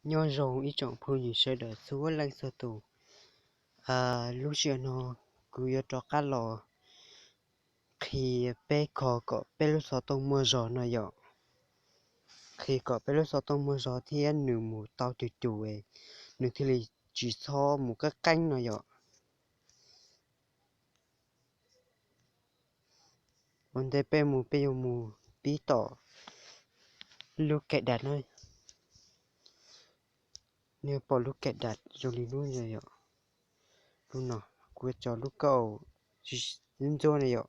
Nyob zoo ib tsoom phooj ywg sawv daws txhua leej txhua tus. Lub sij hawm no kuv yuav rov qab los qhia peb kho kom peb lub xov tooj muaj zog no yom. Qhia kom peb lub xov tooj muaj zog thiab nws mus tau cuag cuag, nws thiaj li tsis txhob mus qeeb qeeb no yom. Ua ntej peb mus peb yuav mus pib tom lub cài đặt no. Nej pom lub cài đặt zoo li lub no yom. Lub no kuv tso lub kauj ntxuab ntxuab no yom,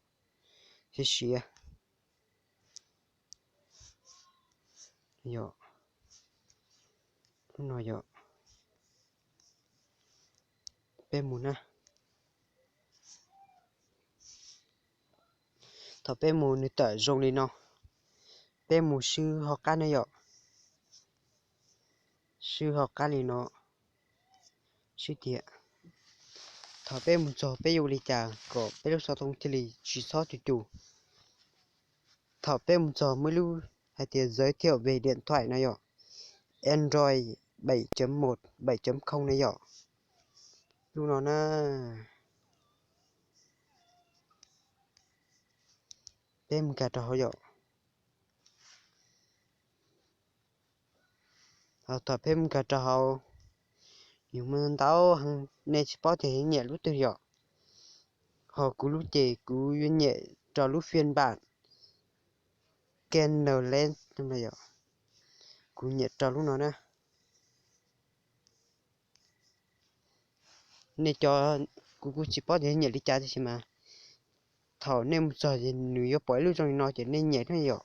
siav siav yom. Lub no yom. Peb mus na. Thaum peb mus nws tawm zoo li no, peb mus swb hauv qab na yom. Swb hauv qab li no, swb tiag. Thaum peb mus txog peb yuav ua li cas kom peb lub xov tooj thiaj li tsis txhob cuag cuag? Thaum peb mus txog muaj ib lub hais tias giới thiệu về điện thoại no yom, Android bảy chấm một, bảy chấm không no yom. Lub no na, peb mus nkag rau hauv yom. Thaum peb mus nkag rau hauv, nws muaj ntau heev, nej tsis paub tias yuav nyiam lub twg yom. Ho kuv lub ces kuv yuav nyiam rau lub phiên bản Canon Lens no yom. Kuv nyiam rau lub no na. Nej cov, kuv kuj tsis paub tias nyiam li cas tiam sis mas thaum nej mus txog ces nws yuav pom ib lub zoo li no ces nej nyiam na yom.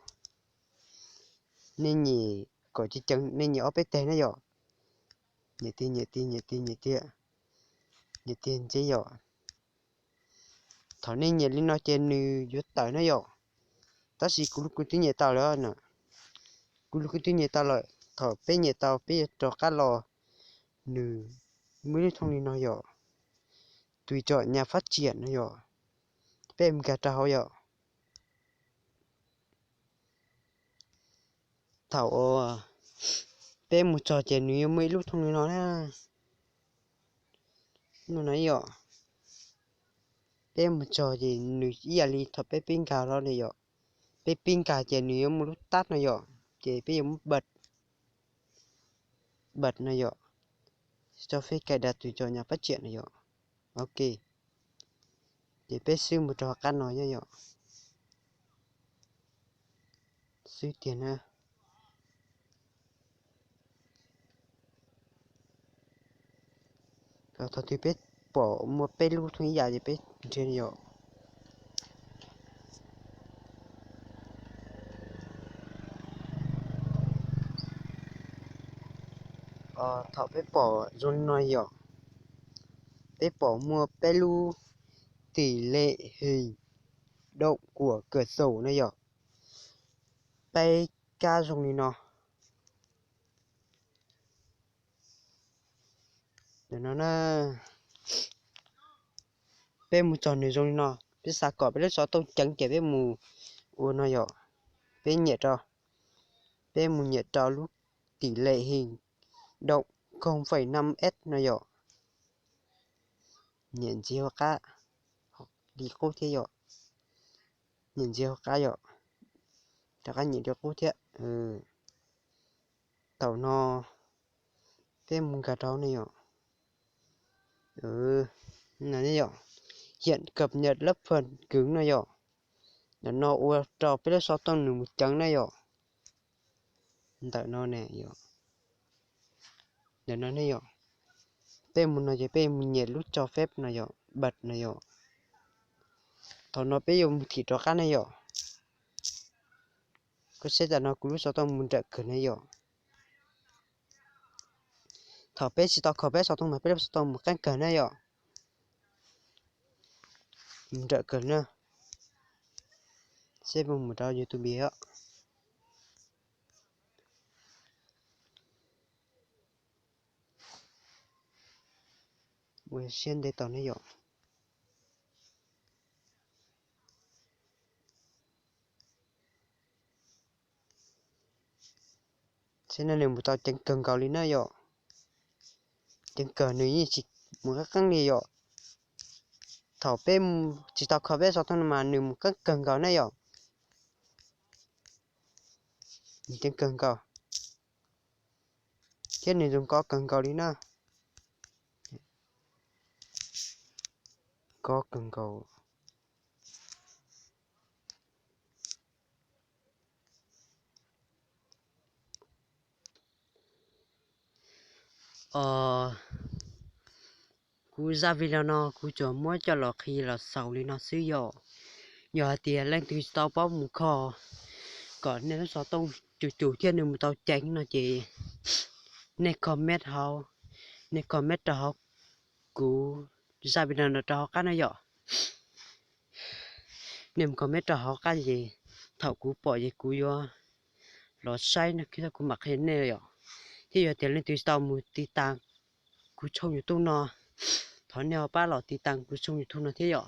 Nej nyiam kom ceev ceev, nej nyiam ob peb teg na yom. Nyiam tiag, nyiam tiag, nyiam tiag, nyiam tiag, nyiam tiag ntxiv yom. Thaum nej nyiam li no ces nws yuav tawm na yom. Tab sis kuv lub kuv twb nyiam tau lawm na. Kuv lub kuv twb nyiam tau lawm, thaum peb nyiam tau peb yuav rov qab los, nws muaj ib lub thooj li no yom. Tùy chọn nhà phát triển no yom. Peb mus nkag rau hauv yom. Thaum peb mus txog ces nws yuav muaj ib lub thooj li no na. Lub no yom. Peb mus txog ces nws ib yam li thaum peb pib nkag los li yom. Peb pib nkag ces nws yuav muaj lub tab no yom, ces peb yuav muab bật, bật no yom. Cho phép cài đặt tùy chọn nhà phát triển no yom. Ok. Ces peb swb mus rau qab no nyob yom. Xwb tiag na. Thaum twg peb pom muaj peb lub thooj ib yam ces peb nrhiav yom. Thaum peb pom zoo li no yom, peb pom muaj peb lub tỷ lệ hình động của cửa sổ no yom. Peb kab zoo li no. Ntawm no na, peb mus txog nws zoo li no, peb xav kom peb lub xov tooj ceev ces peb mus ua no yom. Peb nyiam rau, peb mus nyiam rau lub tỷ lệ hình động không phẩy năm S no yom. Nyiam ntxiv hauv qab li qub thiab yom. Nyiam ntxiv hauv qab yom. Rov qab nyiam li qub thiab. Thaum no peb mus nkag rau ne yom. Yom, hiện cập nhật lớp phần cứng no yom. Ntawm no ua rau peb lub xov tooj nws mus ceev na yom. Ntawm no ne yom. Ntawm no ne yom. Peb mus no ces peb mus nyiam lub cho phép no yom, bật no yom. Thaum no peb yuav mus thim rov qab ne yom. Koj saib tam no kuv lub xov tooj mus nrawm kawg ne yom. Thaum peb tsis tau kho peb xov tooj mas peb lub xov tooj mus qeeb kawg na yom. Mus nrawm kawg na. Seb puas mus rau YouTube os. Ua siab ntev tau ne yom. Seb no nws mus tau ceev kawg nkaus li na yom. Ceev kawg, nws yeej tsis mus qeeb qeeb li yom. Thaum peb tsis tau kho peb xov tooj no mas nws mus qeeb kawg nkaus na yom. Nws ceev kawg nkaus thiab nws zoo nkauj kawg nkaus li na. Nkauj kawg nkaus. Kuv zaj video no kuv tsuas muab coj los qhia los xaus li no xwb yom. Yog hais tias leej twg tsis tau paub mus kho kom nej lub xov tooj cum cum thiab nws mus tau ceev no ces nej comment hauv, nej comment rau hauv kuv zaj video no rau hauv qab na yom. Nej mus comment rau hauv qab ces thaum kuv pom ces kuv yuav los saib no thiab kuv mam qhia nej yom. Thiab yog tias leej twg tsis tau mus tiv tas kuv tshooj YouTube no, thov nej ho pab los tiv tas kuv tshooj YouTube no thiab yom.